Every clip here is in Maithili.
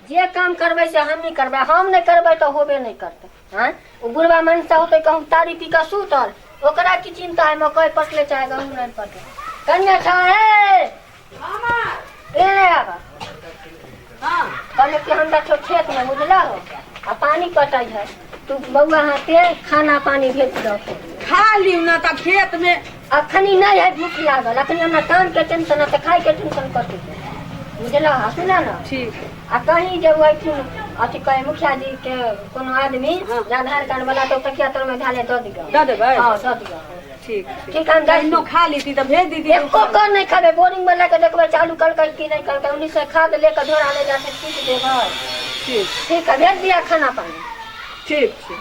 जे काम करबै से हमही करबै, हम नहि करबै तऽ होबे नहि करतै। आँय, ओ बुढ़बा मनसा होतै कहूँ तारी पी कऽ सुतल, ओकरा की चिन्ता है मकइ पटलै चाहे गहूँम नहि पटलै। कनिया छौ हे ए आबा। कहले कि हम देखो खेत में बुझला हो आ पानी पटै है, तू बौआ हाथे खाना पानी भेज दो। खा लिउ ना तऽ खेत में। अखनी नहीं है भूख लागल, अखनी हमरा काम के टेंशन है तऽ खाय के टेंशन कथी के, बुझला? आ सुना ना। ठीक। आ कहीं जे अथिन अथी कहे मुखिया जी के कोनो आदमी आधार कार्ड वाला तो तकिया तर में धाले दऽ दियौ। दऽ देबै? हाँ, दऽ दियौ। ठीक। ठीक, हम जाइ छी। कहिनो खा लीती तऽ भेज दीदी। एको कण नहि खेबै। बोरिंग वाला के देखबै चालू कलकै कि नहि कलकै, उन्नी से खाद लेके झोरा ले जाके छीट देबै। ठीक। ठीक है, भेज दिया खाना पानी। ठीक छै।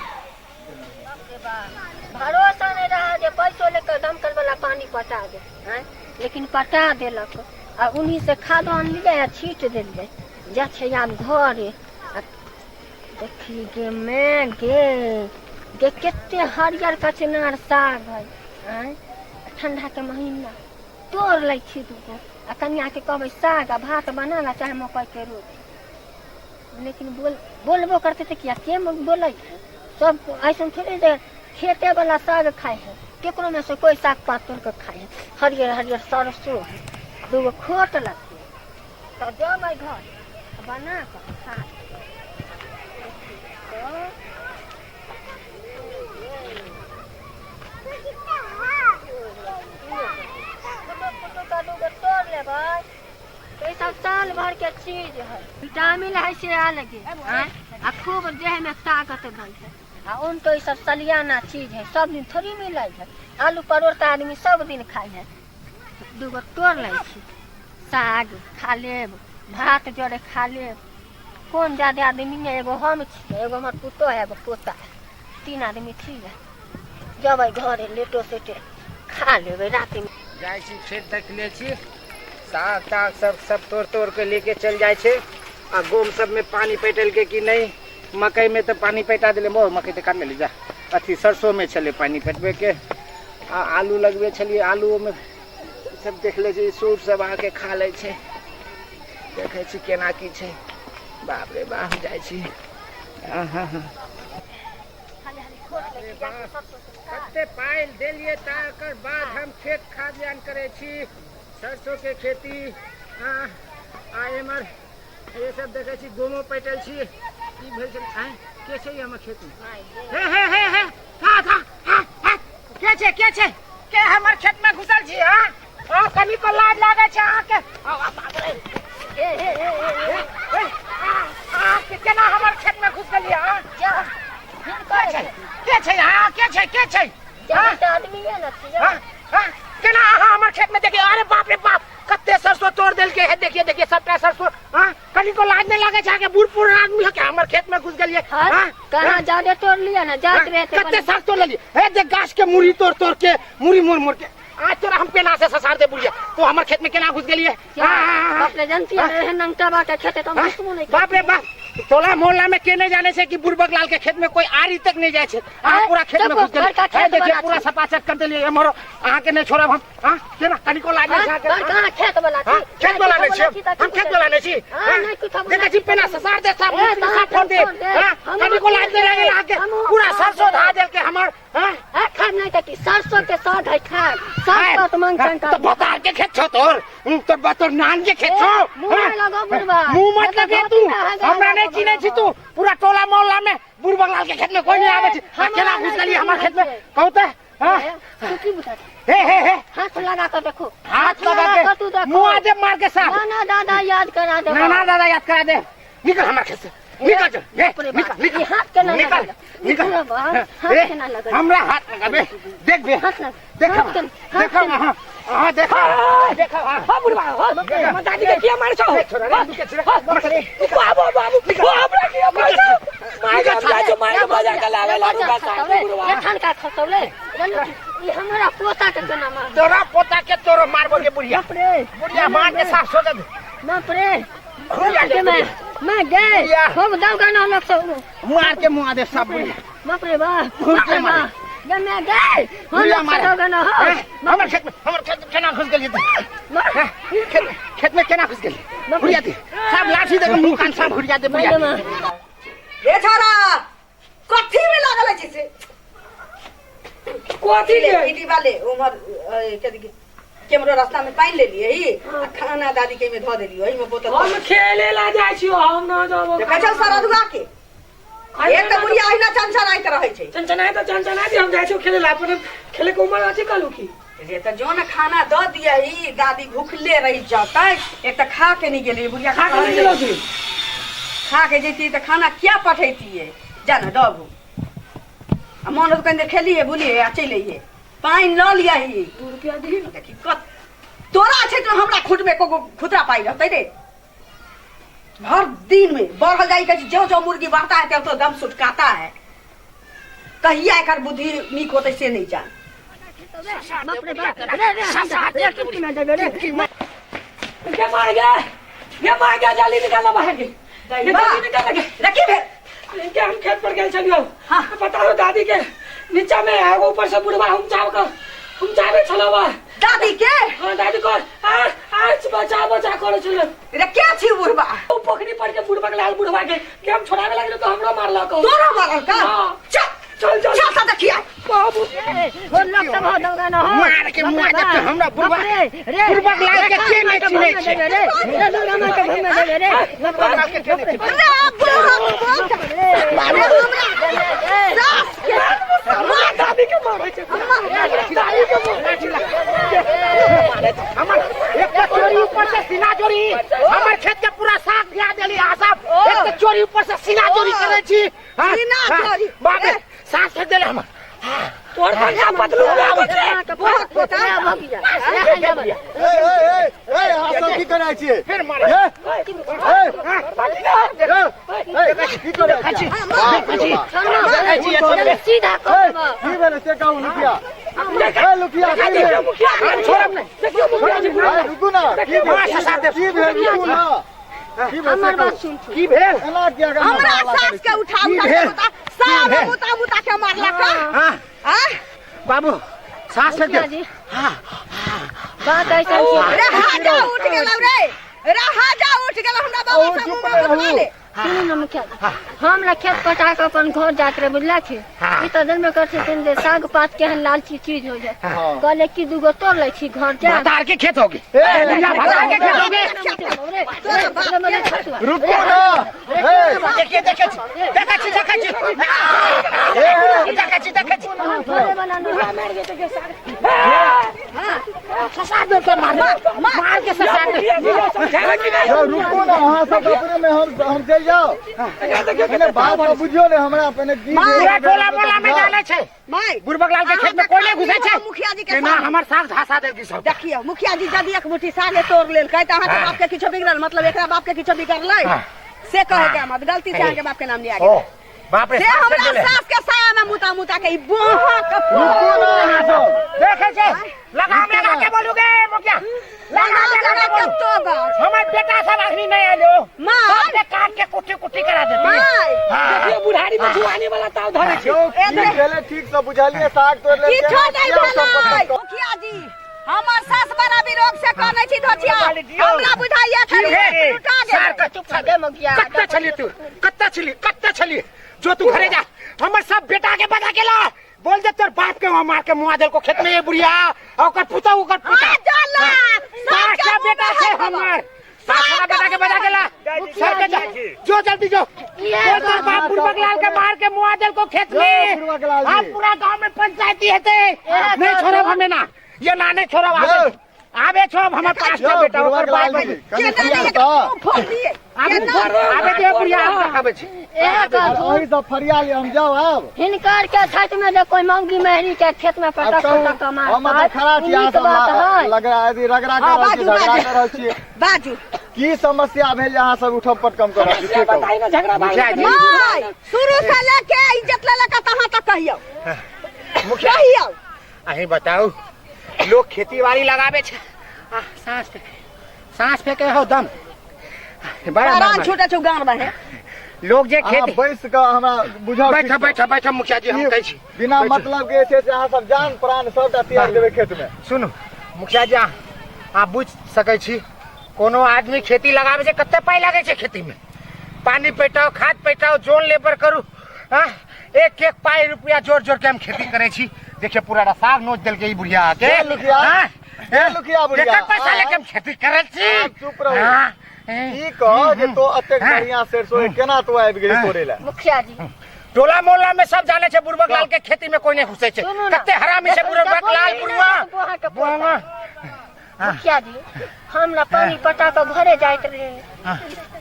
भरोसा नहि रहा जे पैसो लेके दमकल वाला पानी पटा दे, आँय, लेकिन पटा देलक आ उन्हीं से खादो आनलियै आ छीट देलियै। जा छै आब घरे आ देखी गे मैं गे गे कते हरियर कचनार साग है। आँय, ठंडा के महीना तोड़ लै छी दूगो आ कनिया के कहबै साग आ भात बना ला चाहे मकई के रोटी। लेकिन बोलबो करते तऽ किया के बोलै है? सब ऐसन थोड़े जे खेते वाला साग खाइ है, केकरो में से कोई साग पात तोड़ के खाइ है। हरियर हरियर सरसों है, दूगो खोट लगते तऽ जेबै घर बना कऽ खा। फोटो फोटो का दूगो तोड़ लेबै तऽ ई सब साल भर के चीज है, विटामिन है से अलगे आ खूब देह में ताकत दै है। आ उन तो ई सब सलियाना चीज है, सब दिन थोड़ी मिलै है। आलू परोड़ तऽ आदमी सब दिन खाइ है। दूगो तोड़ लै छी, साग खा लेब, भात जरे खा लेब। कोन ज्यादा आदमी है, एगो हम छी, एगो हमर पुतोह है, एगो पोता है, तीन आदमी छी। जेबै घरे लेटो सेटे खा लेबै रातिमे। जाइ छी खेत देख लै छी, साग ताग सब सब तोड़ तोड़ के लेके चल जाइ छै। आ गहूम सबमे पानी पटेलकै कि नहि? मकइमे तऽ पानी पटा देलै, मोर मकइ तऽ काटि लेली जा। अथी सरसोमे छलै पानी पटबैके आ आलू लगबै छलियै, आलूओमे सब देख लै छी। सूर सब आके खा लै छै। देखै छी केना की छै। बाप रे बाप, जाइ छी। हँ हँ हँ, कते पाइ देलियै तकर बाद हम खेत खाद्यान्न करै छी, सरसोके खेती। आ एम्हर ये सब देखै छी, गहूमो पैटल छी। की भेल छै? आँय, के छै हमर खेतमे? हे हे हे हे, था था हा हा, के छै, के छै, के हमर खेतमे घुसल छी? हाँ हाँ, कनिको लाज लागै छै अहाँके? बाप रे, हे हे हे हे, अहाँके केना हमर खेतमे घुस गेलियै? हाँ, के छै, के छै, हाँ, के छै, के छै? आदमी है ना। हाँ हाँ, केना अहाँ हमर खेतमे? देखिए, अरे बाप रे बाप, कते सरसों तोड़ देलकै है। देखिए देखिए, सबटा सरसों। हाँ, कनिको लाज नहीं लागे छै अहाँके? बूढ़ पूढ़ आदमी हो के हमर खेत में घुस गेलियै? हाँ, कहाँ ज्यादा तोड़ लिया ना, जात रहे। कते सरसों लेलियै? हे देख, गाछ के मुड़ी तोड़ तोड़ के, मुड़ी मोड़ मोड़ के। आज तोरा हम केना से ससार दे बुढ़िया, तो हमर खेत में केना घुस गेलियै? बाप रे, जानती है नंगटा बा के खेत तो हम घुसबो नहीं। बाप रे बाप, टोला मोहल्ला में के नहीं जाने छै कि बुढ़बक लाल के खेत में कोई आरी तक नहीं जाइ छै। अहाँ पूरा खेत में घुस गेलियै, देखिए पूरा सपाचक कर देलियै एम्हर। अहाँ के नहीं छोड़ब हम। हाँ, केना कनिको लाज नहीं छै? कहाँ खेत वाला छी? खेत वाला नहीं छी हम, खेत वाला नहीं छी। देखै छी पेना ससार दे, सब साफ फोड़ दे। हाँ, कनिको लाज नहीं लागल अहाँ के? पूरा सरसों धा देलकै हमर। हाँ, खाद नहीं तऽ की सरसों के साग है, खाद साग पात मांग तो बतार के खेत छौ तोर, तो तोर नान के खेत छौ। मुंह लगो बुढ़बा। मुंह मत लगे तू, हमरा नहीं चिन्है छी तू। पूरा टोला मोहल्ला में बुढ़बा लाल के खेत में कोई नहीं आबै छै, आ केना घुस गेलियै हमर खेत में, कहू तऽ? हाँ, तू की बुझा? हे हे हे, हाथ लगा कर देखो, हाथ लगा के तू देखो, मुँह दे मार के साथ। नाना दादा याद करा दे, नाना दादा याद करा दे। निकल हमारे खेत से, निकल चल, हे निकल निकल। हाथ केना निकल निकल, हाथ केना लगा? हमरा हाथ लगाबे, देख बे, देख देख, हां हां, देख देख। हां बुढ़वा, हां, दादी के किया मारे छौ? बाबू बाबू, हमरा किया मारे छौ? माय के जा, माय के बजा के लावे लाडू का साथ बुढ़वा। ये ठनका खसौले, ई हमरा पोता के केना मार? तोरा पोता के तोरो मारबो के बुढ़िया, बाप रे बुढ़िया मार के साफ सो दे। बाप रे, मैं गए हम दाव गाना लोग सब मार के मुआ दे सब बुढ़िया। बाप रे बाप, बाप रे बाप, गे मैं गे हम बुढ़िया लोग मारे। छोड़ोगे ना हो हैं? हमर खेत में केना घुस गेलियै तू? हैं? खेत में केना घुस गेलियै बुढ़िया दी सब लाठी दे के मुंह कान सब घुरिया दे बुढ़िया दी। रे छोरा कथी में लागल अछि से कथी ले ले इडी वाले उमर कथी केमरो रास्ता में पानि लेलियै ही आ खाना दादी के में धऽ देलियै ओहि में बोतल हम खेले ला जाइ छियो हम न जाबो देखै छौ सरदुआ के एक तऽ बुढ़िया अहिना चनचनाइत रहै छै चनचनाय तऽ चनचनाय हम जाइ छियो खेले ला अपन खेले के उमर अछि कहलू की रे तऽ जो ने खाना दऽ दियही दादी भूखले रहि जतै एक तऽ खा के नहि गेलियै बुढ़िया खा के नहि गेलौ छी खा के जैतियै तऽ खाना किया पठैतियै जा ने दबू आ मन होत कनि देर खेलियै बुलियै आ चलि अइयै पानि लऽ लियही 2 रुपया दही ने देखी कत तोरा छै तऽ हमरा खुटमे एको गो खुदरा पाइ रहतै रे भर दिन में बढ़ल जाइ कहै छै ज्यों ज्यों मुर्गी बढ़ता है त्यों त्यों दम सुटकाता है कहिया एकर बुद्धि नीक होतै से नहि जान बाप रे बाप रे रे रे कुर्सी में देबे रे के मार गया ये मार गया जाली निकालना बाहर के ये जाली निकाल के रखी भेल इनके हम खेत पर गेल छलियो हाँ। बताओ दादी के नीचा में आगो ऊपर से बुढ़वा हम चाव कर हम चावे छलवा दादी के हाँ दादी को आ आज बचा बचा करे छल रे के छी बुढ़बा ओ पोखरी पर के बुढ़वा के लाल बुढ़वा के के हम छोड़ावे लागल तो हमरो मारलक तोरा मारल का हाँ। चल चल चल चल देखिया बाबू हो लोग सब हो दौगा ना हो मार के मुआ देख के हमरा बुढ़वा रे रे बुढ़वा लाल के के नहि चिन्है छै रे रे दुर्गा माँ के घूमे देबे रे बुढ़वा लाल के के नहि चिन्है रे बुढ़वा रे हमरा सास के मार दादी के मारे छै दादी के मारे हमर एक तऽ चोरी ऊपर से सीना चोरी हमर खेत के पूरा साग गिरा देली आ सब एक तऽ चोरी ऊपर से सीना चोरी करै छी हाँ, सीना हाँ, चोरी। बाप रे सांस फेंक देले हमर तोर पंखा पतलू आबै छै बहुत पोता ए ए ए ए अहाँ सब की करै छियै फिर मारे ए ए ए की करै छियै बाप रे बाप। सीधा ए, कर की भेलै से कहू लुकिया ए लुकिया की भेल मुखिया हम छोड़ब नहि देखियो मुखिया जी ए, रुकू ना की मार भेल ससा देब की भेल रुकू ना की भेल से हमर कहू बात सुन की भेल एना किया के हमरा हल्ला सास करै के उठा की उठा के भेल? बुता सारा भेल? बुता बुता के मारलक का हाँ आँ? बाबू सांस फेंक मुखिया दे जी बात ऐसा छै रे हाजा उठ गेलौ रे रे हाजा उठ गेलौ हमरा बाबा ओ, से चुप मुँह में रहू। बुतवा ले सुनू ने मुखिया जी हमरा खेत पटा के अपन घर जात रहे बुझला छी ई तऽ दिन में करते तीन जे साग पात केहन लालची चीज हो जाए हाँ। कहले कि दूगो तोड़ लै छी घर जा भतार के खेत होगी ए, बुढ़िया भतार के खेत होगी रुकू ना ए देखिए देखै छी देखै छी देखै छी ए देखै छी देखै छी मार के के साथ ससा दे के मार मार के ससा दे मुखिया जी समझावे कि नहीं यौ, रुकू ना अहाँ सब अपने में हम हम चलि जाओ पहिने बात तऽ बुझियौ ने हमरा पहिने की भेल पूरा टोला मोला में डाले छै माय बुढ़बक लाल के खेत में कोई नहीं घुसे छै मुखिया जी के केना सामने। हमर साग धसा देलकी सब देखियौ मुखिया जी यदि एक मुट्ठी सागे तोड़ लेलकै तऽ अहाँके हाँ। बाप के किछो बिगड़ल मतलब एकरा बाप के किछो बिगड़लै हाँ। से कहे के मत गलती से अहाँके बाप के नाम लिया ओ गेल बाप रे से साग फेंक हमरा देले सास के साया में मुता मुता के ई बोहा के रुकू ना अहाँ सब देखै छै लगाम लगा के बोलू गे मुखिया लगाम लगा के बोलू तो गाछ हमर बेटा सब अखनी नहीं आलो माय। सबके काट के कुट्टी कुट्टी करा देती माय। हाँ। देखियो बुढ़ारी में जुआनी वाला ताव धरे छै यौ की भेलै ठीक से बुझलियै साग तोड़ि लेलकै किछो नहि किया सब भेलै पटक मुखिया जी हमर सास बड़ा विरोग से कहने छी धोचिया हमरा बुझाइया की खाली भेल? लुटा सार गेलै के चुप छा कत्ता छली तू कत्ता छली कत्ता छली जो तू घरे जा हमर सब बेटा के बता के ला बोल दे तोर बाप के वहाँ मार के मुआ देल को खेत में ये बुढ़िया और ओकर पुता ओकर पुता आ जाला पांचटा बेटा छै हमर पांचटा बेटा के बता के ला सर के जा जो जल्दी जो बोल तोर बाप बुढ़बक लाल के मार के मुआ देल को खेत में बुढ़बक लाल जी। हम पूरा गांव में पंचायती हेते नहीं छोड़ब हमें ना ये ना नहीं छोड़ब आबे आबे छोड़ब हमर पांचटा यौ बेटा ओकर बुढ़बक लाल बाप जी कनि केना फरिया नहि तऽ फोड़ दिए आबे आबे दे बुढ़िया हम देखाबै छी अहीं सब फरिया लिअ हम जाउ आब हिनकर के छठ में जे कोई मौगी मेहरी के खेत में आब पटक कहू पटक के हम मारता एतऽ खड़ा छी अहाँ नीक सब बात है लगरा अथी रगड़ा हाँ, कर रहल छी बाजू, झगड़ा बाजू। कर रहल छियै बाजू की समस्या भेल जे अहाँ सब उठम पटकम कर रहल छी से कहू बताई ना झगड़ा मुखिया जी। माय शुरू से लेके इज्जत ले लेके तहाँ तक कहियौ मुखिया कहियौ अहीं बताउ लोग खेती बाड़ी लगाबे छै आ सांस फेंके सांस फेंके हो दम बड़ा प्राण मार छूटे छौ गान बहे लोग जे अहाँ खेती बैस कऽ हमरा बुझाउ बैठ ठीक सँ। बैठ बैठ मुखिया जी हम ई कहै छी बिना बैठू। मतलब के जे छै से अहाँ सब जान प्राण सबटा त्याग देबै खेत मे। सुनू मुखिया जी, अहाँ बुझि सकै छी कोनो आदमी खेती लगाबै छै कते पाइ लागै छै खेती मे। पानी पेटाउ, खाद पेटाउ, जोन लेबर करू, हाँ एक एक पाइ रुपया जोड़ जोड़ के हम खेती करै छी। देखिए पूरा साग नोच देलकै ई बुढ़िया के। ए लुखिया, हाँ? ए लुखिया बुढ़िया, केकर पैसा हाँ? लेके हम खेती करै छी? आब चुप रहू। हाँ? ई कह जे तो एतेक बढ़िया सरसो केना तो आबि गेली तोड़े लए? मुखिया जी टोला मोहल्ला में सब जाने छै बुढ़बक लाल के खेती में कोई नहीं घुसे छै। सुनू ना। कते हरामी छै बुढ़बक लाल बुढ़वा। बुढ़वा मुखिया जी, हम ना पानी पटा कऽ घरे जाइत रही,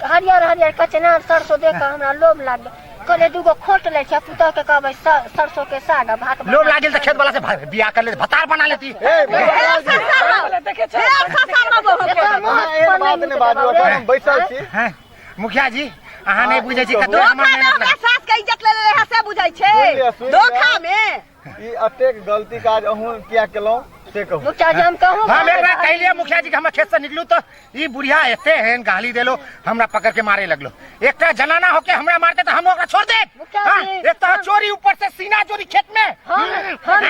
हरियर हरियर कचनार सरसों देख कऽ हमरा लोभ लागल। कहले दूगो खोट लै छै, पुतोह के कहबै सरसों के साग आ भात बना। लोभ लागल तऽ खेत वाला से बियाह कर ले, भतार बना लेती। ए मुखिया जी, एकर मुँह अहाँ एहन पर बात नहि नहि बाजू, मुतबै। एखन हम बैसल छी। हैं? मुखिया जी अहाँ नहीं हाँ, बुझै छी ई कते कहू। हमर धोखा में मेहनत हमरा लागल। सास के इज्जत ले ले से बुझै छै सुनि लिअ, सुनि लिअ। धोखा में। ई अतेक गलती काज अहूँ किया केलहुँ से कहू। मुखिया जी हम कहूँ हम एक बार कहलिए मुखिया जी के हम खेत से निकलू तो ई बुढ़िया एते एहन गाली देलो, हमरा पकड़ के मारे लगलो। एकटा जनाना होके हमरा मारते तो हम ओकरा छोड़ देब? मुखिया हाँ, जी, एक तो चोरी ऊपर से सीना चोरी खेत में। हम हम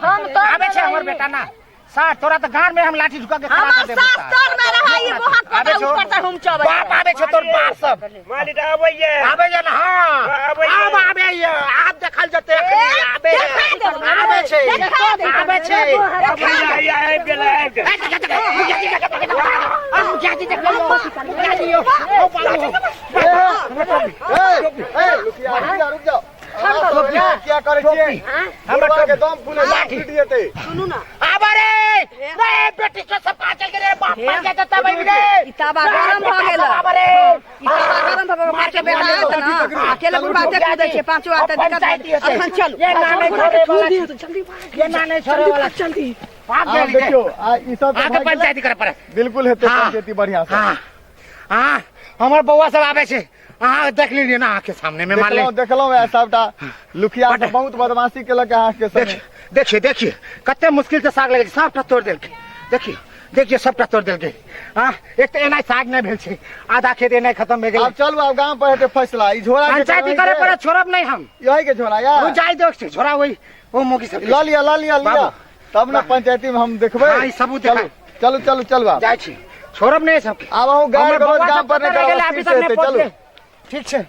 हम आबे छै हमर बेटा ना सार, तोरा तो गांड में हम लाठी झुका के खड़ा हमर कर देबो सास सार। तर में रहा ई बोहत आबे पता छौ। ऊपर से हम चबै। बाप आबे छौ तोर बाप सब मालिक आबैया। आबे ना। हाँ आबैया। आब आबे आब देखल जते अखनी आबे देखा देबो। आबे छै देखा देबो। आबे छै। आबैया, आबि गेल आबि गेल। मुखिया जी देख लियौ, मुखिया जी यौ, ओ बाबू। ए ए लुकिया, रुक जाओ रुक जाओ। अहाँ सब किया किया करै छियै? बुढ़वा के दम फूले लाठी। टूटि जेतै। सुनू ना। आब रे रे बेटी के सब चल गेलै बाप मर जेतै तब आबि रे। ई तावा गरम भऽ गेल। आब रे ई तावा गरम भऽ गेल, मार के बेटा आयत ना अकेले बुढ़बा एते कूदै छै पांचो आते दिक्कत। अखन चलू। ये ना नहीं छोड़े वाला, ये ना नहीं छोड़े वाला। जल्दी भाग आब गेल रे। देखियौ आ ई सब तऽ आके भऽ गेलै। पंचायती करे पड़त। बिल्कुल हेतै हाँ। पंचायती बढ़िया से। हाँ हाँ हमर बौआ सब आबै छै, अहाँ देख लेलियै ना अहाँके सामने में मारले। देखलहुँ देखलहुँ वएह सबटा लुखिया सब बहुत बदमाशी केलक अहाँके संगे। देखिए देखिए देखिए कते मुश्किल से साग लगे छै, सबटा तोड़ देलकै। देखिए देखिए सबटा तोड़ देलकै। हाँ एक तऽ एना साग नहि भेल छै, आधा खेत एना खत्म भए गेलै। आब चलू, आब गाम पर हेतै फैसला। ई झोरा के पंचायती करे पड़त, छोड़ब नहीं हम। यही के झोरा या ओ जाय दो छै झोरा वही ओ मोगी सब लऽ लिअ लऽ लिअ लिअ बाबू। तब ने पंचायती में हम देखबै। हाँ, ई सबूत चलू देखा। चलू चलू चलू आब। जाइ छी, छोड़ब नहीं सबके। आब अहूँ गारि हमर गलौज बौआ गाम सब पर नहि कतऽ रहि करब, गेलै, अभी स्थिर तक से नहि हेतै, चलू। पहुँचलै। ठीक छै।